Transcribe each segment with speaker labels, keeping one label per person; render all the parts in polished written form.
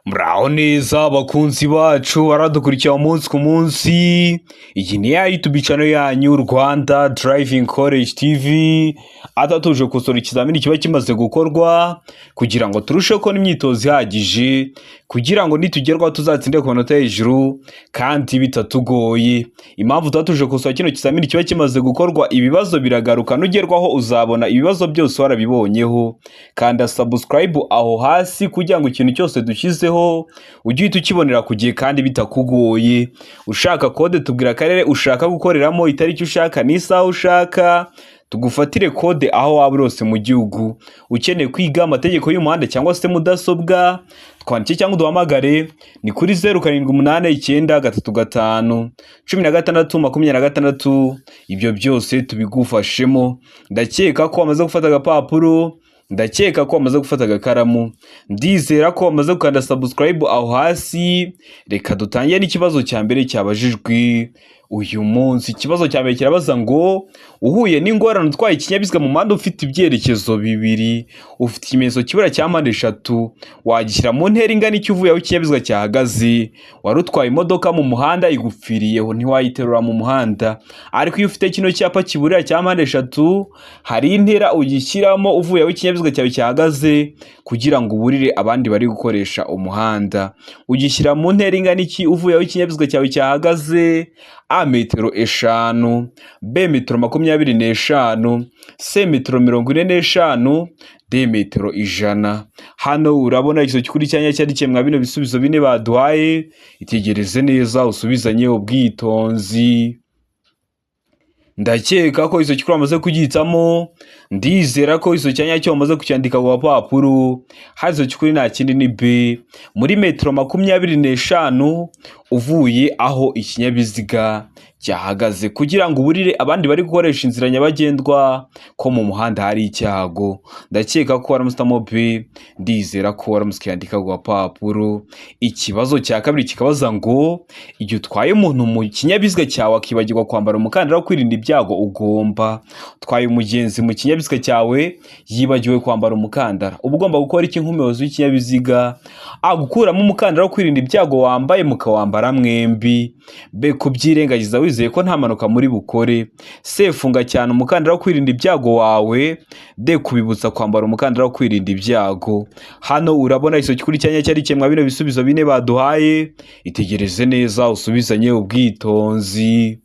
Speaker 1: Muraho neza abakunzi bacu baradukurikira umunsi ku munsi. Iyi ni ya YouTube channel yanyu, Rwanda Driving College TV. Atatuje gukosora ikizamini kiba kimaze gukorwa kugira ngo turusheho kubona imyitozo ihagije, kugira ngo nitugerwaho tuzatsinde ku manota hejuru kandi bitatugoye. Impamvu tuba tuje gukosora kino kizamini kiba kimaze gukorwa, ibibazo biragaruka, nugerwaho uzabona ibibazo byose warabibonyeho. Kanda subscribe aho hasi kugira ngo ikintu cyose dushyizeho ujye uhita ukibonera ku gihe kandi bitakugoye. Ushaka kode, tubwira akarere ushaka gukoreramo, itariki ushaka n'isaha ushaka, tugufatire kode aho waba uri hose mu gihugu. Ukeneye kwiga amategeko y'umuhanda cyangwa se mudasobwa, twandike cyangwa uduhamagare, ni kuri 0789351626. Ibyo byose tubigufashemo. Ndakeka ko wamaze gufata agapapuro, ndakeka ko wamaze gufata agakaramu, ndizera ko wamaze gukanda subscribe aho hasi. Reka dutangire n'ikibazo cya mbere cyabajijwe uyu munsi. Ikibazo cya mbere kirabaza ngo: uhuye n'ingorane utwaye ikinyabiziga mu muhanda ufite ibyerekezo bibiri, ufite ikimenyetso kibura cya mpande eshatu, wagishyira mu ntera ingana iki uvuye aho ikinyabiziga cyahagaze? Wari utwaye imodoka mu muhanda igupfiriyeho, ntiwayiterura mu muhanda, ariko iyo ufite kino cyapa kiburira cya mpande eshatu, hari intera ugishyiramo uvuye aho ikinyabiziga cyawe cyahagaze kugira ngo uburire abandi bari gukoresha umuhanda. Ugishyira mu ntera ingana iki uvuye aho ikinyabiziga cyawe cyahagaze? A, metero 5, B, metero 25, C, metero 45, D, metero 100. Hano urabona igisubizo cy'ukuri cyanya cyari mwa bino bisubizo bine baduhaye. Itegereze neza, usubizanye ubwitonzi. Ndakeka ko icyo cy'ukuri wamaze kugihitamo, ndizera ko icyo cyanya cyo wamaze kucyandika ku gapapuro. Hano icyo cy'ukuri nta kindi, ni B, muri metero 25 uvuye aho ikinyabiziga cyahagaze, kugira ngo uburire abandi bari gukoresha inzira nyabagendwa ko mu muhanda hari icyago. Ndakeka ko waramusitamo B, ndizera ko waramutse ukiyandika ku gapapuro. Ikibazo cya kabiri kikabaza ngo: igihe utwaye umuntu mu kinyabiziga cyawe akibagirwa kwambara umukandara wo kwirinda ibyago, ugomba... Utwaye umugenzi mu kinyabiziga cyawe yibagiwe kwambara umukandara, uba ugomba gukora iki nk'umuyobozi w'ikinyabiziga? A, gukuramo umukandara wo kwirinda ibyago wambaye mukawambara mwembi. B, kubyirengagiza wizeye ko nta mpanuka muri bukore. C, funga cyane umukandara wo kwirinda ibyago wawe. D, kubibutsa kwambara umukandara wo kwirinda ibyago. Hano urabona icyo cy'ukuri cyanya cyari kimwe bino bisubizo bine baduhaye. Itegereze neza, usubizanye ubwitonzi.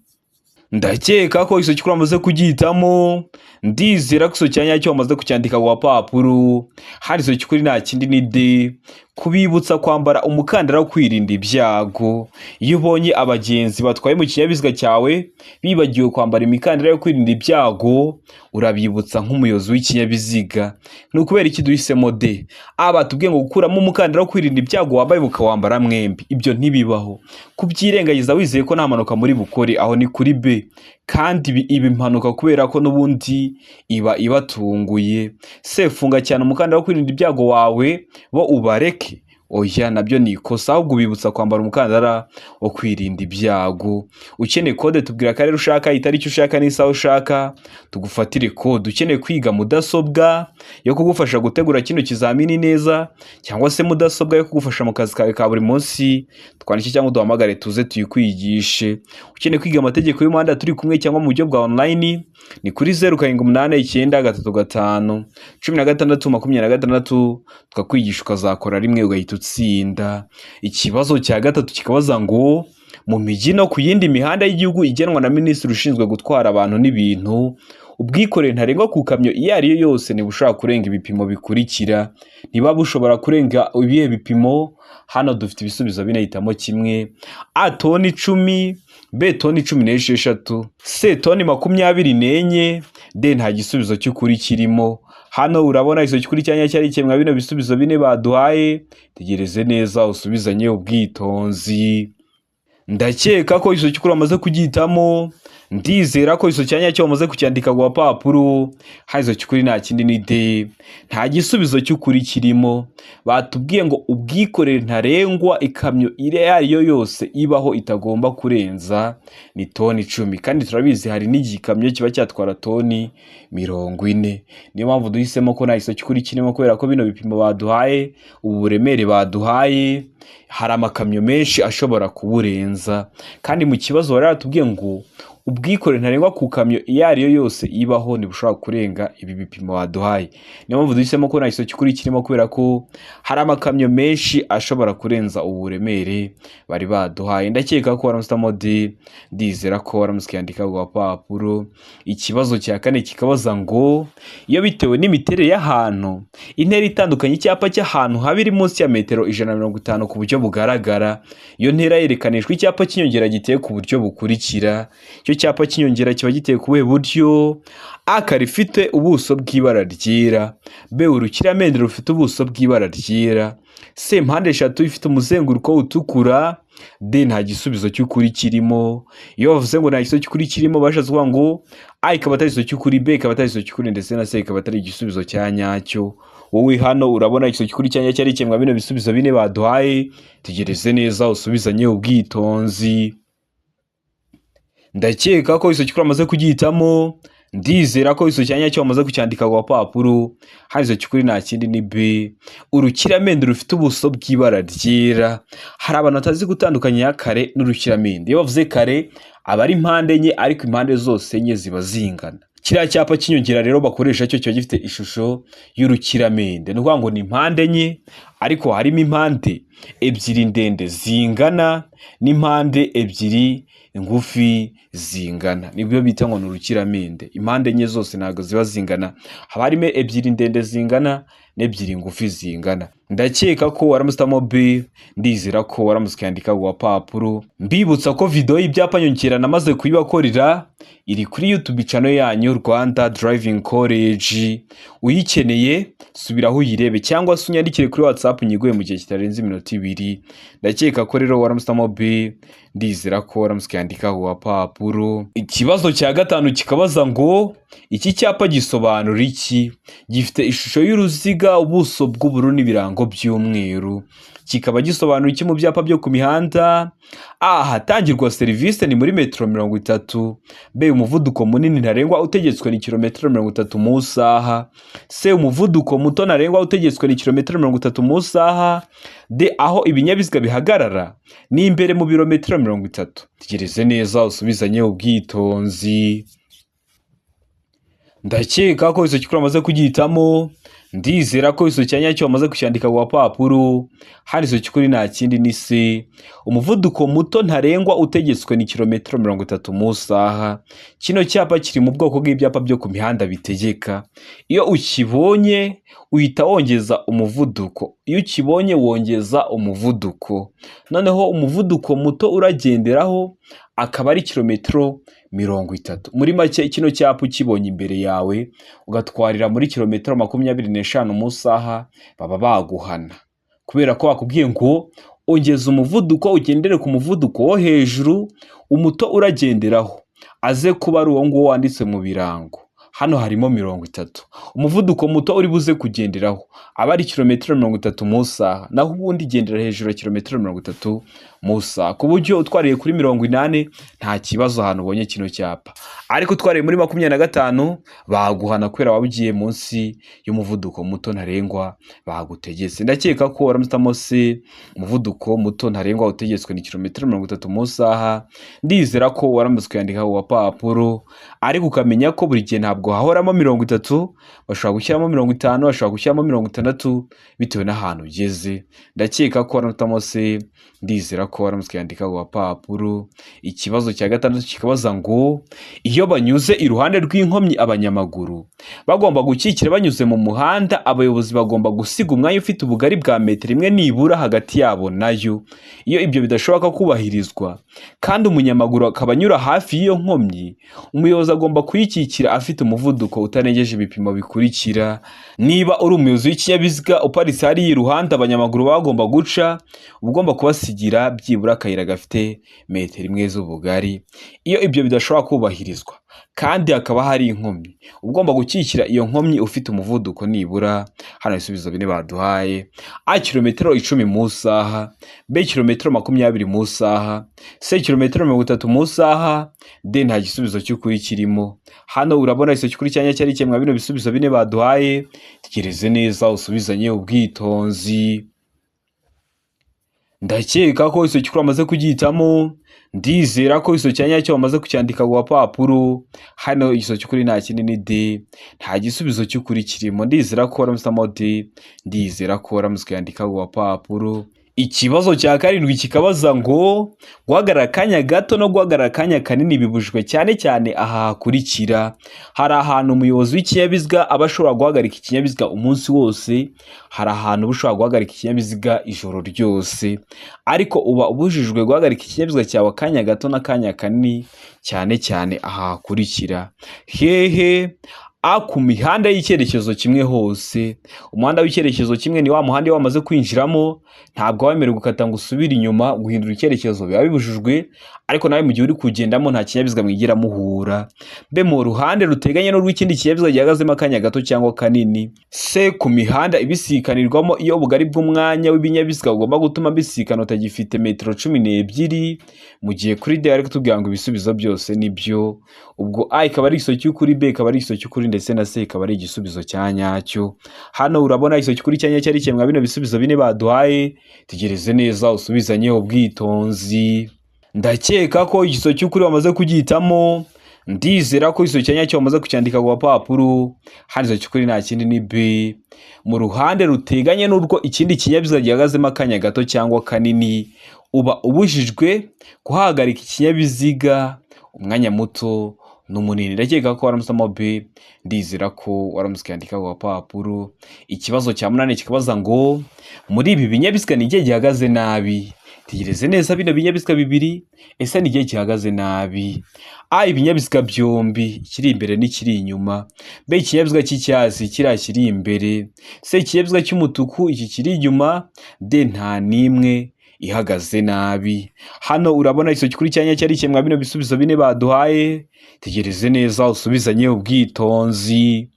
Speaker 1: Ndakeka ko icyo cy'ukuri wamaze kugihitamo, ndizera ko icyo cyanya cyo wamaze kucyandika ku gapapuro. Hari icyo cy'ukuri nta kindi, ni D, kubibutsa kwambara umukandara wo kwirinda ibyago. Iyo ubonye abagenzi batwaye mu kinyabiziga cyawe bibagiwe kwambara imikandara yo kwirinda ibyago, urabibutsa nk'umuyobozi w'ikinyabiziga. Ni ukubera iki duhisemo D? A, batubwiye ngo gukuramo umukandara wo kwirinda ibyago wambaye mukawambara mwembi, ibyo ntibibaho. Kubyirengagiza wizeye ko nta mpanuka muri bukore, aho ni kuri B, kandi iba impanuka kubera ko n'ubundi iba ibatunguye. C, funga cyane umukandara wo kwirinda ibyago wawe bo ubareke, oya, nabyo ni ikosa, ahubwo ubibutsa kwambara umukandara wo kwirinda ibyago. Ukeneye kode, tubwira akarere ushaka, itariki ushaka n'isaha ushaka, tugufatire kode. Ukeneye kwiga mudasobwa yo kugufasha gutegura kino kizamini neza, cyangwa se mudasobwa yo kugufasha mu kazi kawe ka buri munsi, twandike cyangwa uduhamagare tuze tuyikwigishe. Ukeneye kwiga amategeko y'umuhanda turi kumwe cyangwa mu buryo bwa online, ni kuri 0789351626, tukakwigisha ukazakora rimwe ugahita utsinda. Ikibazo cya gatatu kikabaza ngo: mu mijyi no ku yindi mihanda y'igihugu igenwa na minisitiri ushinzwe gutwara abantu n'ibintu, ubwikorere ntarengwa ku kamyo iyo ari yo yose ntibushobora kurenga ibipimo bikurikira. Niba bushobora kurenga ibihe bipimo? Hano dufite ibisubizo bine, hitamo kimwe. A, toni 10, B, toni 16, C, toni 24, D, nta gisubizo cy'ukuri kirimo. Hano urabona igisubizo cy'ukuri cyanya cyari kimwe bino bisubizo bine baduhaye. Tegereze neza, usubizanye ubwitonzi. Ndakeka ko igisubizo cy'ukuri wamaze kugihitamo. Ndizera ko iso cyanya cyo wamaze kucyandika ku gapapuro. Harizo cy'ukuri nta kindi ni D. Nta gisubizo cy'ukuri kirimo. Batubwiye ngo ubwikorere ntarengwa ikamyo iyo ari yo yose ibaho itagomba kurenza ni toni 10, kandi turabizi hari n'igikamyo kiba cyatwara toni 40. Niyo mpamvu duhisemo ko nta gisubizo cy'ukuri kirimo, kubera ko bino bipimo baduhaye, ubu buremere baduhaye, hari amakamyo menshi ashobora kuburenza. Kandi mu kibazo bari baratubwiye ngo ubwikorere ntarengwa ku kamyo iyo ari yo yose ibaho ntibushobora kurenga ibi bipimo baduhaye. Niyo mpamvu duhisemo ko nta gisubizo cy'ukuri kirimo, kubera ko hari amakamyo menshi ashobora kurenza ubu buremere bari baduhaye. Ndakeka ko waramutse D, ndizera ko waramutse ukiyandika ku gapapuro. Ikibazo cya kane kikabaza ngo iyo bitewe n'imiterere y'ahantu, intera itandukanye icyapa cy'ahantu haba iri munsi ya metero 150 ku buryo bugaragara, iyo ntera yerekanishwa icyapa cy'inyongera giteye ku buryo bukurikira. Icyo cyapa cy'inyongera kiba giteye ku buhe buryo? A, kare ifite ubuso bw'ibara ryera, B, urukiramende rufite ubuso bw'ibara ryera, C, mpande eshatu ifite umuzenguruko utukura, D, nta gisubizo cy'ukuri kirimo. Iyo bavuze ngo nta gisubizo cy'ukuri kirimo, bashatse kuvuga ngo A ikaba atari igisubizo cy'ukuri, B ikaba atari igisubizo cy'ukuri, ndetse na C ikaba atari igisubizo cya nyacyo. Wowe hano urabona igisubizo cy'ukuri cya nyacyo ari kimwe bino bisubizo bine baduhaye. Tegereze neza usubizanye ubwitonzi. Ndakeka ko igisubizo cy'ukuri wamaze kugihitamo. Ndizera ko igisubizo cya nyacyo wamaze kucyandika ku gapapuro. Hano igisubizo cy'ukuri nta kindi ni B, urukiramende rufite ubuso bw'ibara ryera. Hari abantu batazi gutandukanya kare n'urukiramende. Iyo bavuze kare aba ari impande enye, ariko impande zose enye ziba zingana. Kiriya cyapa cy'inyongera rero bakoresha cyo kiba gifite ishusho y'urukiramende, ni ukuvuga ngo ni impande enye, ariko harimo impande ebyiri ndende zingana n'impande ebyiri ngufi zingana, nibyo bita ngo ni urukiramende. Impande enye zose ntabwo ziba zingana, haba harimo ebyiri ndende zingana n'ebyiri ngufi zingana. Ndakeka ko waramutse B, ndizera ko waramutse ukayandika ku gapapuro. Mbibutsa ko video y'ibyapa nyongera namaze kuyibakorera, iri kuri YouTube channel yanyu Rwanda Driving College. Uyikeneye subiraho uyirebe, cyangwa se unyandikire kuri WhatsApp nyiguhe mu gihe kitarenze iminota 2. Ndakeka ko rero waramutse B, ndizera ko waramutse ukayandika ku gapapuro. Ikibazo cya gatanu kikabaza ngo iki cyapa gisobanura iki? Gifite ishusho y'uruziga, ubuso bw'ubururu n'ibirango by'umweru. Kikaba gisobanura iki mu byapa byo ku mihanda? A, ahatangirwa serivisi ni muri metero 30. B, umuvuduko munini ntarengwa utegetswe ni kilometero 30 mu isaha. C, umuvuduko muto ntarengwa utegetswe ni kilometero 30 mu isaha. D, aho ibinyabiziga bihagarara ni imbere mu birometero 30. Tegereze neza usubizanye ubwitonzi. Ndakeka ko icyo cy'ukuri wamaze kugihitamo. Ndizera ko igisubizo cya nyacyo wamaze kucyandika ku gapapuro. Hano igisubizo cy'ukuri nta kindi ni C, umuvuduko muto ntarengwa utegetswe ni kilometero 30 mu isaha. Kino cyapa kiri mu bwoko bw'ibyapa byo ku mihanda bitegeka. Iyo ukibonye uhita wongeza umuvuduko, iyo ukibonye wongeza umuvuduko, noneho umuvuduko muto uragenderaho akaba ari kilometero 30. Muri make kino cyapa ukibonye imbere yawe ugatwarira muri kilometero 25 mu isaha, baba baguhana, kubera ko bakubwiye ngo ongeza umuvuduko, ugendere ku muvuduko wo hejuru, umuto uragenderaho aze kuba ari uwo nguwo wanditse mu birango. Hano harimo 30. Umuvuduko muto uri buze kugenderaho aba ari kilometero 30 mu isaha, naho ubundi gendera hejuru ya kilometero 30 mu isaha, ku buryo utwariye kuri 80 nta kibazo ahantu ubonye kino cyapa, ariko utwariye muri 25 baguhana kubera waba ugiye munsi y'umuvuduko muto ntarengwa bagutegetse. Ndakeka ko waramutse C, umuvuduko muto ntarengwa utegetswe ni kilometero 30 mu isaha. Ndizera ko waramutse ukayandika ku gapapuro, ariko ukamenya ko buri gihe ntabwo hahoramo 30, bashobora gushyiramo 50, bashobora gushyiramo 60 bitewe n'ahantu ugeze. Ndakeka ko waramutse C, ndizera ko waramutse ukayandika ku gapapuro. Ikibazo cya gatandatu kikabaza ngo iyo banyuze iruhande rw'inkomyi abanyamaguru bagomba gukikira banyuze mu muhanda, abayobozi bagomba gusiga umwanya ufite ubugari bwa metero imwe nibura hagati yabo nayo. Iyo ibyo bidashoboka kubahirizwa kandi umunyamaguru akaba anyura hafi y'iyo nkomyi, umuyobozi agomba kuyikikira afite umuvuduko umuvuduko utarengeje ibipimo bikurikira. Niba uri umuyobozi w'ikinyabiziga uparitse hariya iruhande abanyamaguru baba bagomba guca, uba ugomba kubasigira byibura akayira gafite metero imwe z'ubugari. Iyo ibyo bidashobora kubahirizwa kandi hakaba hari inkomyi, uba ugomba gukikira iyo nkomyi ufite umuvuduko nibura. Hano ibisubizo bine baduhaye: A kilometero 10 mu isaha, B kilometero 20 mu isaha, C kilometero 30 mu isaha, D nta gisubizo cy'ukuri kirimo. Hano urabona igisubizo cy'ukuri cyanya cyari kimwe bino bisubizo bine baduhaye. Tegereze neza usubizanye ubwitonzi. Ndakeka ko igisubizo cy'ukuri wamaze kugihitamo. Ndizera ko igisubizo cya nyacyo wamaze kucyandika ku gapapuro. Hano igisubizo cy'ukuri nta kindi ni D, nta gisubizo cy'ukuri kirimo. Ndizera ko waramusamo D, ndizera ko waramutse ukayandika ku gapapuro. Ikibazo cya karindwi kikabaza ngo guhagarara akanya gato no guhagarara akanya kanini bibujijwe cyane cyane aha hakurikira. Hari ahantu umuyobozi w'ikinyabiziga aba ashobora guhagarika ikinyabiziga umunsi wose, hari ahantu uba ushobora guhagarika ikinyabiziga ijoro ryose, ariko uba ubujijwe guhagarika ikinyabiziga cyawe akanya gato n'akanya kanini cyane cyane aha hakurikira. Hehe? A ku mihanda y'icyerekezo kimwe hose. Umuhanda w'icyerekezo kimwe ni wa muhanda iyo wamaze kwinjiramo ntabwo wemerewe gukata ngo usubire inyuma, guhindura icyerekezo biba bibujijwe, ariko nawe mu gihe uri kugendamo nta kinyabiziga mwigira muhura. B mu ruhande ruteganye n'urw'ikindi kinyabiziga gihagazemo akanya gato cyangwa kanini. C ku mihanda ibisikanirwamo iyo ubugari bw'umwanya w'ibinyabiziga bugomba gutuma bisikana utagifite metero 12, mu gihe kuri D ari kutubwira ngo ibisubizo byose ni byo. Ubwo A ikaba ari igisubizo cy'ukuri, B ikaba ari igisubizo cy'ukuri, ndetse na C ikaba ari igisubizo cya nyacyo. Hano urabona igisubizo cy'ukuri cya nyacyo ari kimwe bino bisubizo bine baduhaye. Tegereze neza usubizanye ubwitonzi. Ndakeka ko igisubizo cy'ukuri wamaze kugihitamo. Ndizera ko igisubizo cya nyacyo wamaze kucyandika ku gapapuro. Hano igisubizo cy'ukuri nta kindi ni B mu ruhande ruteganye n'urwo ikindi kinyabiziga gihagazemo akanya gato cyangwa kanini, uba ubujijwe kuhagarika ikinyabiziga umwanya muto n'umunini. Ndakeka ko waramusamo B, ndizera ko waramutse ukayandika ku gapapuro. Ikibazo cya munani kikabaza ngo muri ibi binyabiziga ni ikihe gihagaze nabi? Tegereze neza bino binyabiziga bibiri, ese ni ikihe gihagaze nabi? A ibinyabiziga byombi, ikiri imbere n'ikiri inyuma. B ikinyabiziga cy'icyatsi kiriya kiri imbere. C ikinyabiziga cy'umutuku iki kiri inyuma. D nta n'imwe ihagaze nabi. Hano urabona igisubizo cy'ukuri cya nyacyo ari kimwe bino bisubizo bine baduhaye. Tegereze neza usubizanye ubwitonzi.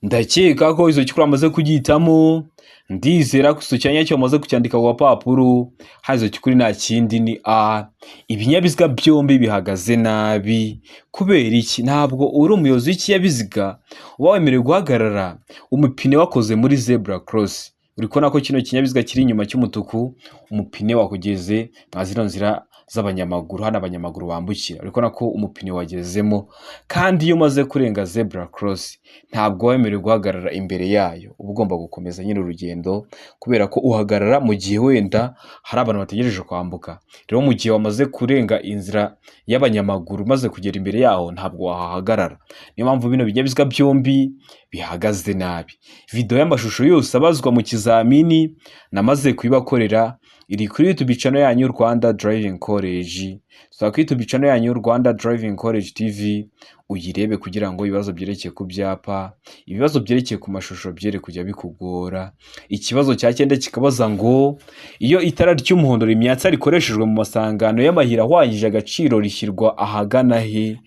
Speaker 1: Ndakeka ko igisubizo cy'ukuri wamaze kugihitamo. Ndizera ko igisubizo cya nyacyo wamaze kucyandika ku gapapuro. Hano igisubizo cy'ukuri nta kindi ni A ibinyabiziga byombi bihagaze nabi. Kubera iki? Ntabwo uri umuyobozi w'ikinyabiziga uba wemerewe guhagarara umupine wakoze muri zebra cross. Uri kubona ko kino kinyabiziga kiri inyuma cy'umutuku umupine wakugeze mwa zino nzira z'abanyamaguru, hano abanyamaguru bambukira. Uri kubona ko umupine wagezemo, kandi iyo umaze kurenga zebra cross ntabwo wemerewe guhagarara imbere yayo, uba ugomba gukomeza nyine urugendo, kubera ko uhagarara mu gihe wenda hari abantu bategereje kwambuka. Rero mu gihe wamaze kurenga inzira y'abanyamaguru umaze kugera imbere yaho ntabwo wahahagarara. Niyo mpamvu bino binyabiziga byombi bihagaze nabi. Video y'amashusho yose abazwa mu kizamini namaze kuyibakorera, iri kuri YouTube channel yanyu Rwanda Driving College. Sura kuri YouTube channel yanyu Rwanda Driving College TV uyirebe, kugira ngo ibibazo byerekeye ku byapa, ibibazo byerekeye ku mashusho byere kujya bikugora. Ikibazo cya cyenda kikabaza ngo iyo itara ry'umuhondo rimyatsa rikoreshejwe mu masangano y'amayira ahwanyije agaciro rishyirwa ahagana he?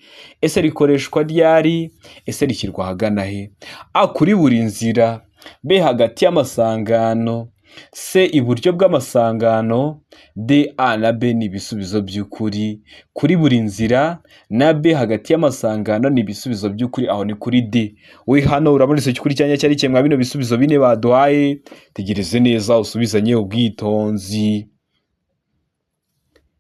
Speaker 1: Ese rikoreshwa ryari? Ese rishyirwa ahagana he? A kuri buri nzira, B hagati y'amasangano, C iburyo bw'amasangano, D A na B ni ibisubizo by'ukuri. Kuri buri nzira na B hagati y'amasangano ni ibisubizo by'ukuri, aho ni kuri D. We hano urabona icyo cy'ukuri cyanya cyari kimwe bino bisubizo bine baduhaye. Tegereze neza usubizanye ubwitonzi.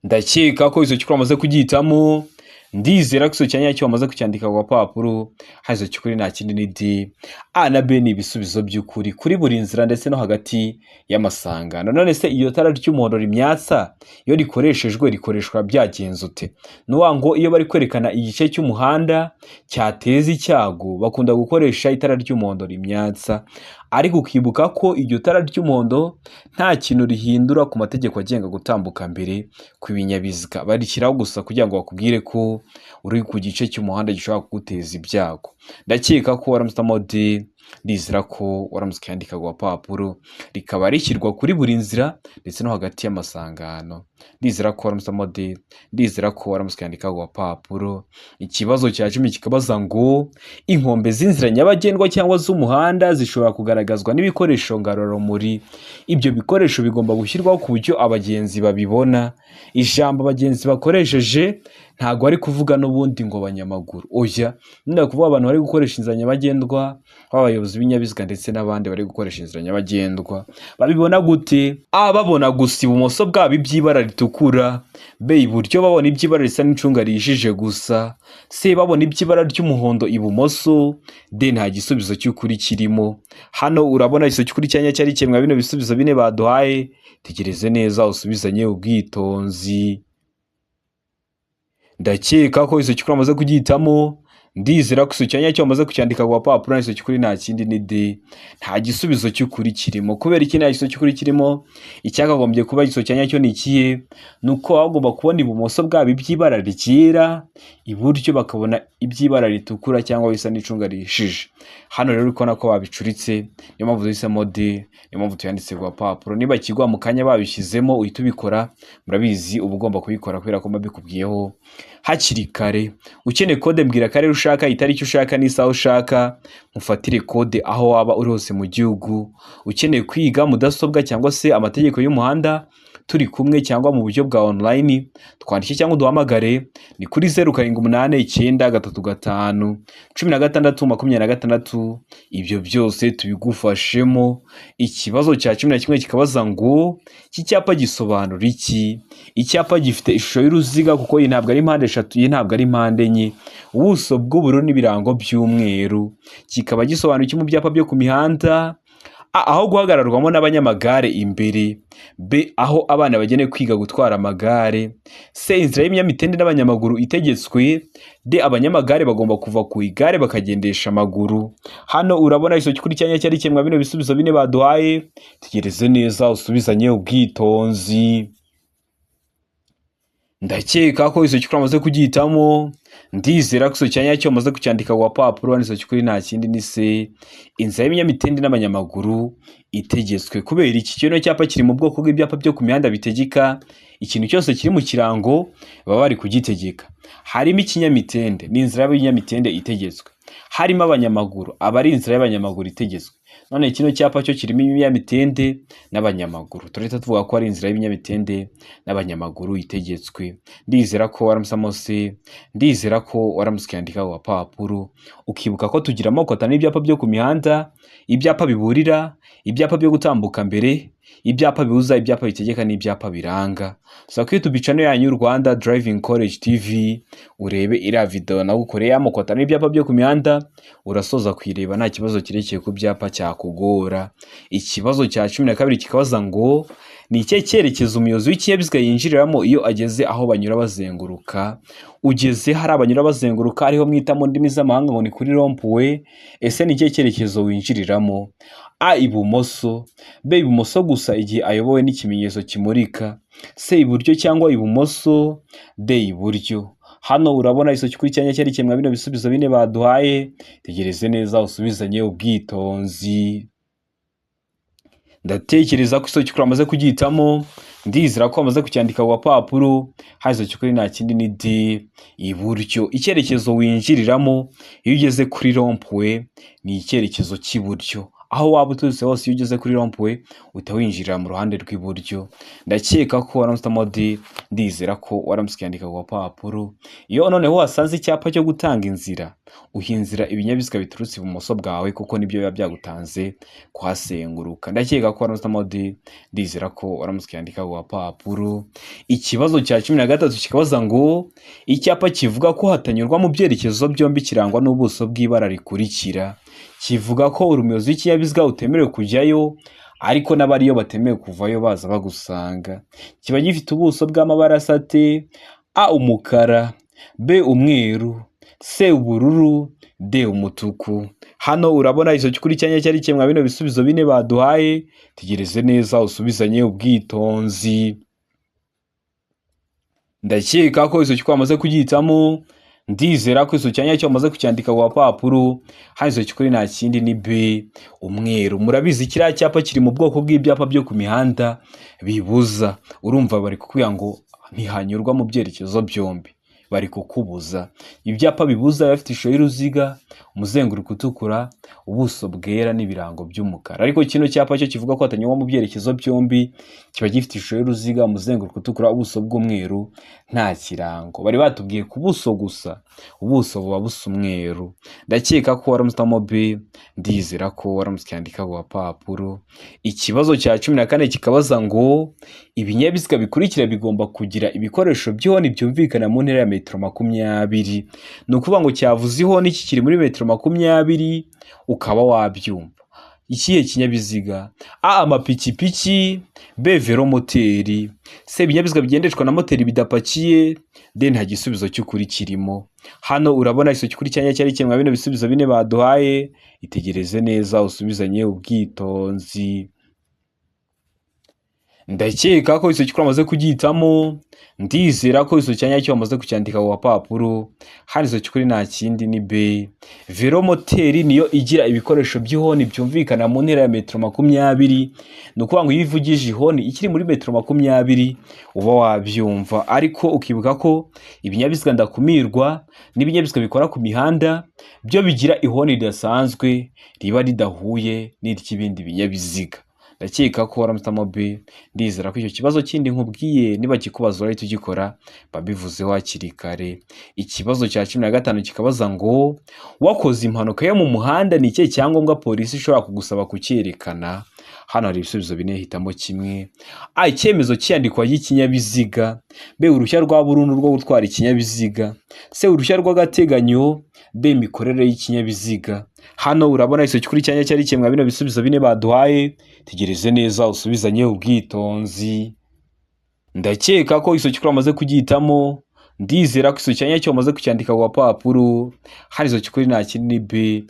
Speaker 1: Ndakeka ko icyo cy'ukuri wamaze kugihitamo. Ndizera ko icyo cyanya cyo wamaze kucyandika ku gapapuro. Hano icyo cy'ukuri nta kindi ni D. A na B ni ibisubizo by'ukuri, kuri buri nzira ndetse no hagati y'amasangano. None se iyo tara ry'umuhondo rimyatsa iyo rikoreshejwe rikoreshwa byagenze ute? Ni ukuvuga ngo iyo bari kwerekana igice cy'umuhanda cyateza icyago bakunda gukoresha itara ry'umuhondo rimyatsa. Ariko ukibuka ko iryo tara ry'umuhondo nta kintu rihindura ku mategeko agenga gutambuka mbere kw'ibinyabiziga. Barishyiraho gusa kugira ngo bakubwire ko uri ku gice cy'umuhanda gishobora kuguteza ibyago. Ndakeka ko waramutse D, ndizera ko waramutse ukiyandika ku gapapuro, rikaba rishyirwa kuri buri nzira ndetse no hagati y'amasangano. Ndizera ko waramutse D, ndizera ko waramutse ukiyandika ku gapapuro. Ikibazo cya 10 kikabaza ngo inkombe z'inzira nyabagendwa cyangwa z'umuhanda zishobora kugaragazwa n'ibikoresho ngarurarumuri. Ibyo bikoresho bigomba gushyirwaho ku buryo abagenzi babibona. Ijambo abagenzi bakoresheje ntabwo ari kuvuga n'ubundi ngo abanyamaguru, oya, nyine kuvuga abantu bari gukoresha inzira nyabagendwa, abayobozi b'ibinyabiziga ndetse n'abandi bari gukoresha inzira nyabagendwa. Babibona gute? A, babona gusa ibumoso bwabo iby'ibara ritukura, B, iburyo babona iby'ibara risa n'icunga rihishije gusa, C, babona iby'ibara ry'umuhondo ibumoso, D, nta gisubizo cy'ukuri kirimo. Hano urabona igisubizo cy'ukuri cyanya cyari kimwe bino bisubizo bine baduhaye. Tegereze neza usubizanye ubwitonzi. Ndakeka ko igisubizo cy'ukuri wamaze kugihitamo. Ndizera ko igisubizo cya nyacyo wamaze kucyandika ku gapapuro. Igisubizo cy'ukuri nta kindi ni D, nta gisubizo cy'ukuri kirimo. Kubera iki nta gisubizo cy'ukuri kirimo? Icyakagombye kuba igisubizo cya nyacyo ni ikihe? Ni uko baba bagomba kubona ibumoso bwabo iby'ibara ryera, iburyo bakabona iby'ibara ritukura cyangwa bisa n'icunga rihishije. Hano rero uri kubona ko babicuritse, niyo mpamvu duhisemo D, niyo mpamvu tuyanditse ku gapapuro. Niba kigwa mu kanya babishyizemo uhita ubikora, murabizi uba ugomba kubikora kubera ko mbabikubwiyeho hakiri kare. Ukeneye kode, mbwira akarere ushaka, itariki ushaka n'isaha ushaka, mufatire kode aho waba uri hose mu gihugu. Ukeneye kwiga mudasobwa cyangwa se amategeko y'umuhanda turi kumwe cyangwa mu buryo bwa online, twandike cyangwa uduhamagare, ni kuri 0789351626. Ibyo byose tubigufashemo. Ikibazo cya 11 kikabaza ngo iki cyapa gisobanura iki? Icyapa gifite ishusho y'uruziga, kuko iyi ntabwo ari mpande eshatu, iyi ntabwo ari mpande enye, ubuso bw'ubururu n'ibirango by'umweru, kikaba gisobanura iki mu byapa byo ku mihanda? A, aho guhagararwamo n'abanyamagare imbere, B, aho abana bagenewe kwiga gutwara amagare, C, inzira y'ibinyamitende n'abanyamaguru itegetswe, D, abanyamagare bagomba kuva ku igare bakagendesha amaguru. Hano urabona igisubizo cy'ukuri cyanya cyari kimwe bino bisubizo bine baduhaye. Tegereze neza usubizanye ubwitonzi. Ndakeka ko igisubizo cy'ukuri wamaze kugihitamo. Ndizera ko igisubizo cya nyacyo wamaze kucyandika ku gapapuro. Igisubizo cy'ukuri nta kindi ni C, inzira y'ibinyamitende n'abanyamaguru itegetswe. Kubera iki? Kino cyapa kiri mu bwoko bw'ibyapa byo ku mihanda bitegeka. Ikintu cyose kiri mu kirango baba bari kugitegeka. Harimo ikinyamitende, ni inzira y'ibinyamitende itegetswe. Harimo abanyamaguru, aba ari inzira y'abanyamaguru itegetswe. None kino cyapa cyo kirimo ibinyamitende n'abanyamaguru, turahita tuvuga ko ari inzira y'ibinyamitende n'abanyamaguru itegetswe. Ndizera ko waramutse C, ndizera ko waramutse ukiyandika ku gapapuro. Ukibuka ko tugira amoko atanu y'ibyapa byo ku mihanda: ibyapa biburira, ibyapa byo gutambuka mbere, ibyapa bibuza, ibyapa bitegeka n'ibyapa biranga. Sura kuri YouTube channel yanyu Rwanda Driving College TV, urebe iriya video nagukoreye y'amoko atanu y'ibyapa byo ku mihanda, urasoza kuyireba nta kibazo kirekeye ku byapa cyakugora. Ikibazo cya 12 kikabaza ngo ni ikihe cyerekezo umuyobozi w'ikinyabiziga yinjiriramo iyo ageze aho banyura bazenguruka? Ugeze hari abanyura bazenguruka, ariho mwita mu ndimi z'amahanga ngo ni kuri rond-point. Ese ni ikihe cyerekezo winjiriramo? A, ibumoso, B, ibumoso gusa igihe ayobowe n'ikimenyetso kimurika, C, iburyo cyangwa ibumoso, D, iburyo. Hano urabona igisubizo cy'ukuri cyanya cyari kimwe bino bisubizo bine baduhaye. Tegereze neza usubizanye ubwitonzi. Ndatekereza ko igisubizo cy'ukuri wamaze kugihitamo. Ndizera ko wamaze kucyandika ku gapapuro. Hano igisubizo cy'ukuri nta kindi ni D, iburyo. Icyerekezo winjiriramo iyo ugeze kuri rond-point ni icyerekezo cy'iburyo. Aho waba uturutse hose, iyo ugeze kuri rond-point uhita winjirira mu ruhande rw'iburyo. Ndakeka ko waramutse D, ndizera ko waramutse ukiyandika ku gapapuro. Iyo noneho wasanze icyapa cyo gutanga inzira, uha inzira ibinyabiziga biturutse ibumoso bwawe, kuko nibyo biba byagutanze kuhasenguruka. Ndakeka ko waramutse D, ndizera ko waramutse ukiyandika ku gapapuro. Ikibazo cya 13 kikabaza ngo icyapa kivuga ko hatanyurwa mu byerekezo byombi kirangwa n'ubuso bw'ibara rikurikira. Kivuga ko umuyobozi w'ikinyabiziga utemerewe kujyayo, ariko n'abariyo batemerewe kuvayo baza bagusanga. Kiba gifite ubuso bw'amabara asa ate? A, umukara, B, umweru, C, ubururu, D, umutuku. Hano urabona igisubizo cy'ukuri cyanya cyari kimwe bino bisubizo bine baduhaye. Hano urabona izo cy'ukuri cyanya cyari kimwe bino bisubizo bine baduhaye. Tegereze neza usubizanye ubwitonzi. Ndakeka ko izo cy'ukuri wamaze kugihitamo, ndizera ko izo cyanya cyo wamaze kucyandika ku gapapuro. Hano izo cy'ukuri nta kindi ni B, umweru. Murabizi kiriya cyapa kiri mu bwoko bw'ibyapa byo ku mihanda bibuza. Urumva bari kukubwira ngo ntihanyurwa mu byerekezo byombi, bari kukubuza. Ibyapa bibuza biba bifite ishusho y'uruziga, umuzenguruko utukura, ubuso bwera n'ibirango by'umukara. Ariko kino cyapa cyo kivuga ko hatanyurwa mu byerekezo byombi, kiba gifite ishusho y'uruziga, umuzenguruko utukura, ubuso bw'umweru, nta kirango. Bari batubwiye ku buso gusa, ubuso buba busa umweru. Ndakeka ko waramutse B, ndizera ko waramutse ucyandika ku gapapuro. Ikibazo cya 14 kikabaza ngo ibinyabiziga bikurikira bigomba kugira ibikoresho by'ihoni byumvikana mu ntera ya metero 20. Ni ukuvuga ngo cyavuze ihoni kikiri muri metero 20 ukaba wabyumva. Ikihe kinyabiziga? A, amapikipiki, B, velomoteri, C, ibinyabiziga bigendeshwa na moteri bidapakiye, D, nta gisubizo cy'ukuri kirimo. Hano urabona igiso cy'ukuri cyanya cyari kimwe bino bisubizo bine baduhaye. Itegereze neza usubizanye ubwitonzi. Ndakeka ko igiso cy'ukuri wamaze kugihitamo, ndizera ko igiso cyanya cyo wamaze kucyandika ku gapapuro. Hano igiso cy'ukuri nta kindi ni B. Velomoteri niyo igira ibikoresho by'ihoni byumvikana mu ntera ya metero 20. Ni ukuvuga ngo iyo ivugije ihoni ikiri muri metero 20 uba wabyumva. Ariko ukibuka ko ibinyabiziga ndakumirwa n'ibinyabiziga bikora ku mihanda byo bigira ihoni ridasanzwe riba ridahuye n'iry'ibindi binyabiziga. Ndakeka ko waramutse B, ndizera ko icyo kibazo kindi nkubwiye niba kikubaza urahita ugikora, babivuzeho hakiri kare. Ikibazo cya 15 kikabaza ngo wakoze impanuka yo mu muhanda ni ikihe cyangombwa polisi ishobora kugusaba kucyerekana? Hano hari ibisubizo bine, hitamo kimwe. A, icyemezo cy'iyandikwa ry'ikinyabiziga, B, uruhushya rwa burundu rwo gutwara ikinyabiziga, C, uruhushya rw'agateganyo, D, imikorere y'ikinyabiziga. Hano urabona igiso cy'ukuri cyanya cyari kimwe bino bisubizo bine baduhaye. Tegereze neza usubizanye ubwitonzi. Ndakeka ko igiso cy'ukuri wamaze kugihitamo, ndizera ko igiso cyanya cyo wamaze kucyandika ku gapapuro. Hano igiso cy'ukuri nta kindi ni B,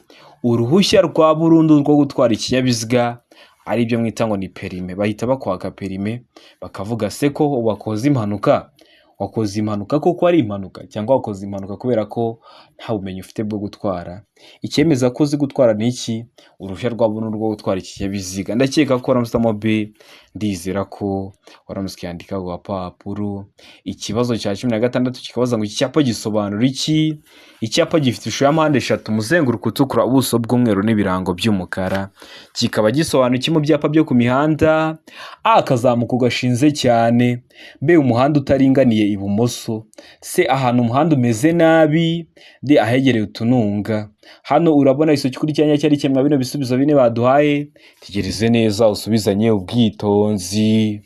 Speaker 1: uruhushya rwa burundu rwo gutwara ikinyabiziga, ari byo mwita ngo ni perime. Bahita bakwaka perime bakavuga se ko wakoze impanuka, wakoze impanuka koko ari impanuka cyangwa wakoze impanuka kubera ko nta bumenyi ufite bwo gutwara. Icyemeza ko uzi gutwara ni iki? Uruhushya rwa burundu rwo gutwara ikinyabiziga. Ndakeka ko waramutse B, ndizera ko waramutse ukiyandika ku gapapuro. Ikibazo cya 16 kikabaza ngo iki cyapa gisobanura iki? Icyapa gifite ishusho ya mpande eshatu, umuzenguruko utukura, ubuso bw'umweru n'ibirango by'umukara. Kikaba gisobanura iki mu byapa byo ku mihanda? A, akazamuko gashinze cyane, B, umuhanda utaringaniye ibumoso, C, ahantu umuhanda umeze nabi, D, ahegereye utununga. Hano urabona igiso cy'ukuri cyanya cyari kimwe bino bisubizo bine baduhaye. Tegereze neza usubizanye ubwitonzi.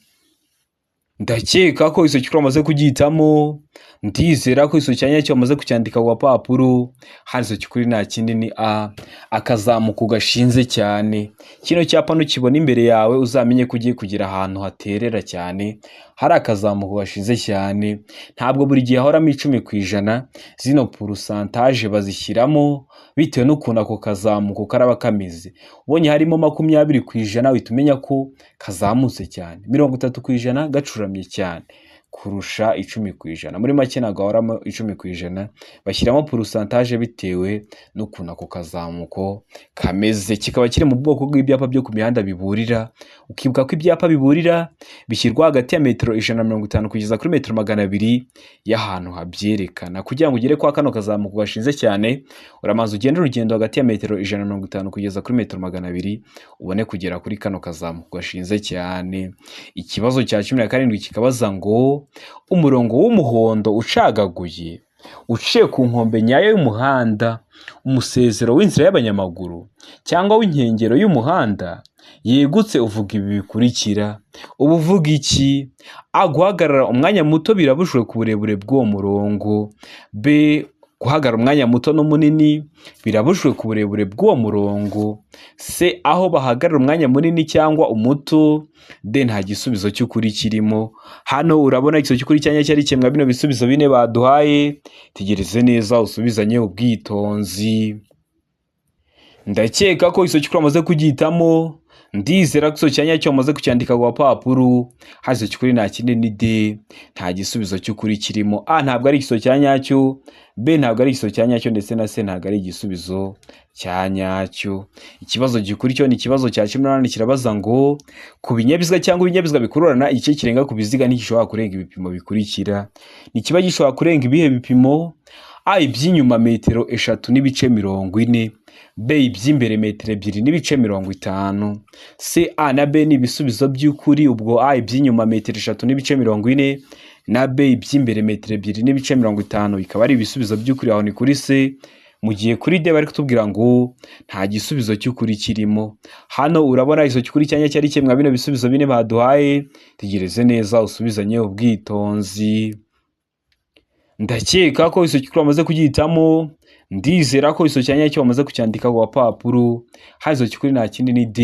Speaker 1: Ndakeka ko igiso cy'ukuri wamaze kugihitamo, ndizera ko igiso cyanya cyo wamaze kucyandika ku gapapuro. Hano igiso cy'ukuri nta kindi ni A, akazamuko gashinze cyane. Kino cyapa nukibona imbere yawe uzamenye ko ugiye kugera ahantu haterera cyane, hari akazamuko gashinze cyane. Ntabwo buri gihe hahoramo 10%, zino pourcentage bazishyiramo bitewe n'ukuntu ako kazamuko karaba kameze. Ubonye harimo 20% uhita umenya ko kazamutse cyane, 30% gacuramye cyane kurusha 10%. Muri make ntabwo hahoramo 10%, bashyiramo pourcentage bitewe n'ukuntu ako kazamuko kameze. Kikaba kiri mu bwoko bw'ibyapa byo ku mihanda biburira. Ukibuka ko ibyapa biburira bishyirwa hagati ya metero 150 kugeza kuri metero 200 y'ahantu habyerekana. Kugira ngo ugere kwa kano kazamuko gashinze cyane, uramanza ugende urugendo hagati ya metero 150 kugeza kuri metero 200 ubone kugera kuri kano kazamuko gashinze cyane. Ikibazo cya 17 kikabaza ngo umurongo w'umuhondo ucagaguye uciye ku nkombe nyayo y'umuhanda, umusezero w'inzira y'abanyamaguru cyangwa w'inkengero y'umuhanda yegutse uvuga ibi bikurikira. Uba uvuga iki? A, guhagarara umwanya muto birabujijwe ku burebure bw'uwo murongo. B, guhagarara umwanya muto n'umunini birabujijwe ku burebure bw'uwo murongo. C, aho bahagarara umwanya munini cyangwa umuto. D, nta gisubizo cy'ukuri kirimo. Hano urabona igisubizo cy'ukuri cyanya cyari kimwe bino bisubizo bine baduhaye. Tegereze neza usubizanye ubwitonzi. Ndakeka ko isoki wamaze kugihitamo. Ndizera ko isoki cya nyacyo wamaze kucyandika ku gapapuro. Hasi cy'ukuri nta kindi ni D, nta gisubizo cy'ukuri kirimo. A ntabwo ari igisubizo cya nyacyo, B ntabwo ari igisubizo cya nyacyo, ndetse na C ntabwo ari igisubizo cya nyacyo. Ikibazo gikurikiyeho ni ikibazo cya 18, kirabaza ngo ku binyabiziga cyangwa ibinyabiziga bikururana, igice kirenga ku biziga ntigishobora kurenga ibipimo bikurikira. Ntikiba gishobora kurenga ibihe bipimo? A iby'inyuma metero 3.40, B iby'imbere metero 2.50, C A na B ni ibisubizo by'ukuri. Ubwo A iby'inyuma metero 3.40 na B iby'imbere metero 2.50 bikaba ari ibisubizo by'ukuri, aho ni kuri C. Mu gihe kuri D bari kutubwira ngo nta gisubizo cy'ukuri kirimo. Hano urabona igiso cy'ukuri cyanya cyari kimwe bino bisubizo bine baduhaye. Tegereze neza usubizanye ubwitonzi. Ndakeka ko igiso cy'ukuri wamaze kugihitamo. Ndizera ko igiso cya nyacyo wamaze kucyandika ku gapapuro. Hano igiso cy'ukuri nta kindi ni D,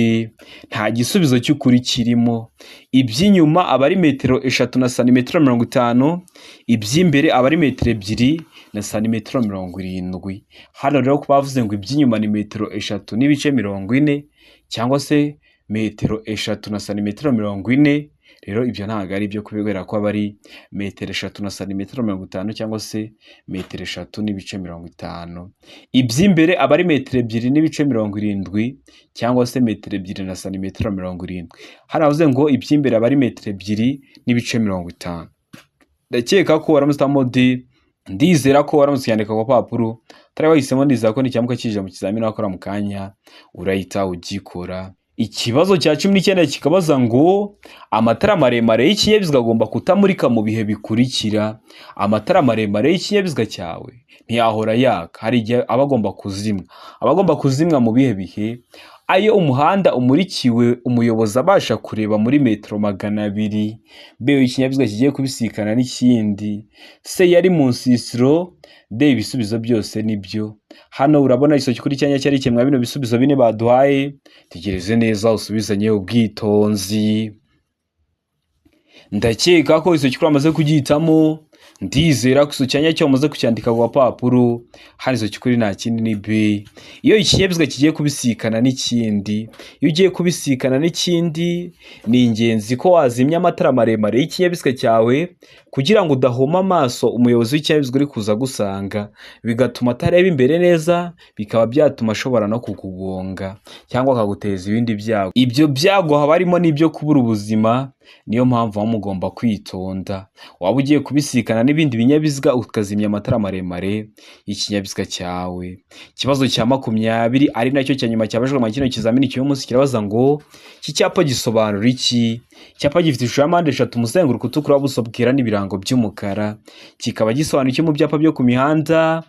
Speaker 1: nta gisubizo cy'ukuri kirimo. Iby'inyuma aba ari metero 3 na santimetero 50, iby'imbere aba ari metero 2 na santimetero 70. Hano rero bavuze ngo iby'inyuma ni metero 3.40 cyangwa se metero 3 na santimetero 40. Rero ibyo ntabwo ari ibyo, kubera ko aba ari metero 3 na santimetero 50 cyangwa se metero 3.50. Iby'imbere aba ari metero 2.70 cyangwa se metero 2 na santimetero 70. Hano bavuze ngo iby'imbere aba ari metero 2.50. Ndakeka ko waramutse uhitamo D. Ndizera ko waramutse uyandika ku gapapuro. Utari wahisemo, ndizera ko nicyamuka kije mu kizamini wakora mu kanya urahita ugikora. Ikibazo cya 19 kikabaza ngo amatara maremare y'ikinyabiziga agomba kutamurika mu bihe bikurikira. Amatara maremare y'ikinyabiziga cyawe ntiyahora yaka, hari igihe aba agomba kuzimwa. Aba agomba kuzimwa mu bihe bihe? Ayo umuhanda umurikiwe, umuyobozi abasha kureba muri metero 200. B ikinyabiziga kigiye kubisikana n'ikindi. C yari mu nsisiro. D ibisubizo byose nibyo. Hano urabona igiso cy'ukuri cyanya cyari kimwe bino bisubizo bine baduhaye. Tegereze neza usubizanye ubwitonzi. Ndakeka ko igiso cy'ukuri wamaze kugihitamo. Ndizera ko igiso cya nyacyo wamaze kucyandika ku gapapuro. Hano igiso cy'ukuri nta kindi ni B. Iyo ikinyabiziga kigiye kubisikana n'ikindi, iyo ugiye kubisikana n'ikindi, ni ingenzi ko wazimya amatara maremare y'ikinyabiziga cyawe kugira ngo udahuma amaso umuyobozi w'ikinyabiziga uri kuza agusanga, bigatuma atareba imbere neza, bikaba byatuma ashobora no kukugonga cyangwa akaguteza ibindi byago. Ibyo byago haba harimo n'ibyo kubura ubuzima. Niyo mpamvu muba mugomba kwitonda, waba ugiye kubisikana n'ibindi binyabiziga ukazimya amatara maremare y'ikinyabiziga cyawe. Ikibazo cya 20, ari nacyo cya nyuma cyabajijwe muri kino kizamini cy'uyu munsi, kirabaza ngo iki cyapa gisobanura iki? Icyapa gifite ishusho ya mpande eshatu, umuzenguruko utukura, ubuso bwera n'ibirango by'umukara, kikaba gisobanura iki mu byapa byo ku mihanda?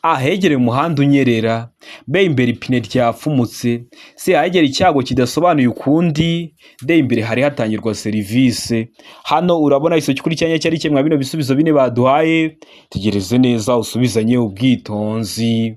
Speaker 1: A ahegereye umuhanda unyerera, B imbere ipine ryapfumutse, C ahegereye icyago kidasobanuye ukundi, D imbere hari hatangirwa serivisi. Hano urabona igiso cy'ukuri cyanya cyari kimwe bino bisubizo bine baduhaye. Tegereze neza usubizanye ubwitonzi.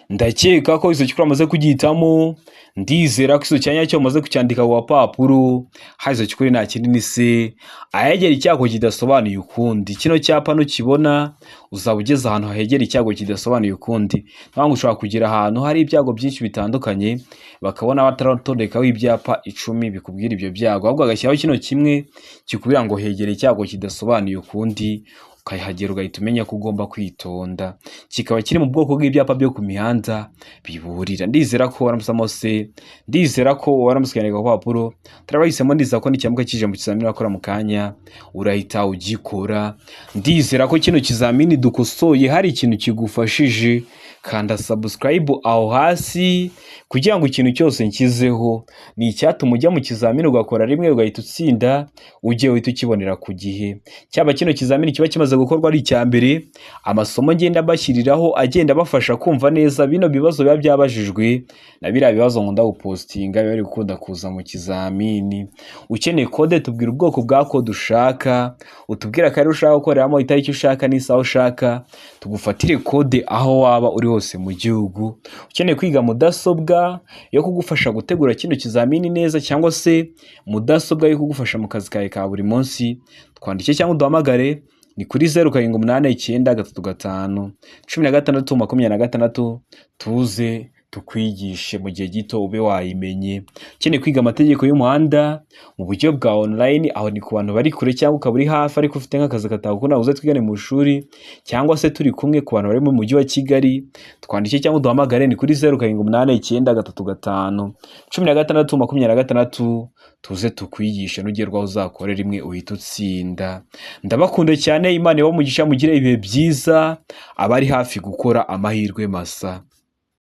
Speaker 1: Ndakeka ko igiso cy'ukuri wamaze kugihitamo. Ndizera ko igiso cya nyacyo wamaze kucyandika ku gapapuro. Hano igiso cy'ukuri nta kindi ni C ahegera icyago kidasobanuye ukundi. Kino cyapa nukibona uzaba ugeze ahantu hahegera icyago kidasobanuye ukundi. Niyo ushobora kugera ahantu hari ibyago byinshi bitandukanye, bakabona bataratondekaho ibyapa 10 bikubwira ibyo byago, ahubwo bagashyiraho kino kimwe kikubwira ngo hegera icyago kidasobanuye ukundi, ukahagera ugahita umenya ko ugomba kwitonda. Kikaba kiri mu bwoko bw'ibyapa byo ku mihanda biburira. Ndizera ko waramutse se, ndizera ko waramutse ukandika ku papuro. Turabahisemo, ndizera ko nicyamuka kije mu kizamini wakora mu kanya urahita ugikora. Ndizera ko kino kizamini dukosoye hari ikintu kigufashije. Kanda subscribe aho hasi kugira ngo ikintu cyose nshyizeho ni icyatuma ujya mu kizamini ugakora rimwe ugahita utsinda, ujye uhita ukibonera ku gihe. Cyaba kino kizamini kiba kimaze gukorwa ari icya mbere, amasomo ngenda mbashyiriraho agenda abafasha kumva neza bino bibazo biba byabajijwe na biriya bibazo nkunda gupostinga biba biri gukunda kuza mu kizamini. Ukeneye kode, tubwira ubwoko bwa kode ushaka, utubwire akarere ushaka gukoreramo, itariki ushaka n'isaha ushaka, tugufatire kode aho waba uri hose mu gihugu. Ukeneye kwiga mudasobwa yo kugufasha gutegura kino kizamini neza, cyangwa se mudasobwa yo kugufasha mu kazi kawe ka buri munsi, twandike cyangwa uduhamagare. Ni kuri 07893516, tuze tukwigishe mu gihe gito ube wayimenye. Ukeneye kwiga amategeko y'umuhanda mu buryo bwa online, aho ni ku bantu bari kure cyangwa ukaba uri hafi ariko ufite nk'akazi katagukunda, uze twigane mu ishuri cyangwa se turi kumwe. Ku bantu bari mu mujyi wa Kigali, twandike cyangwa uduhamagare, ni kuri 07893516, tuze tukwigishe, nugerwaho uzakore rimwe uhite utsinda. Ndabakunda cyane, Imana ibahe umugisha, mugire ibihe byiza, abari hafi gukora amahirwe masa.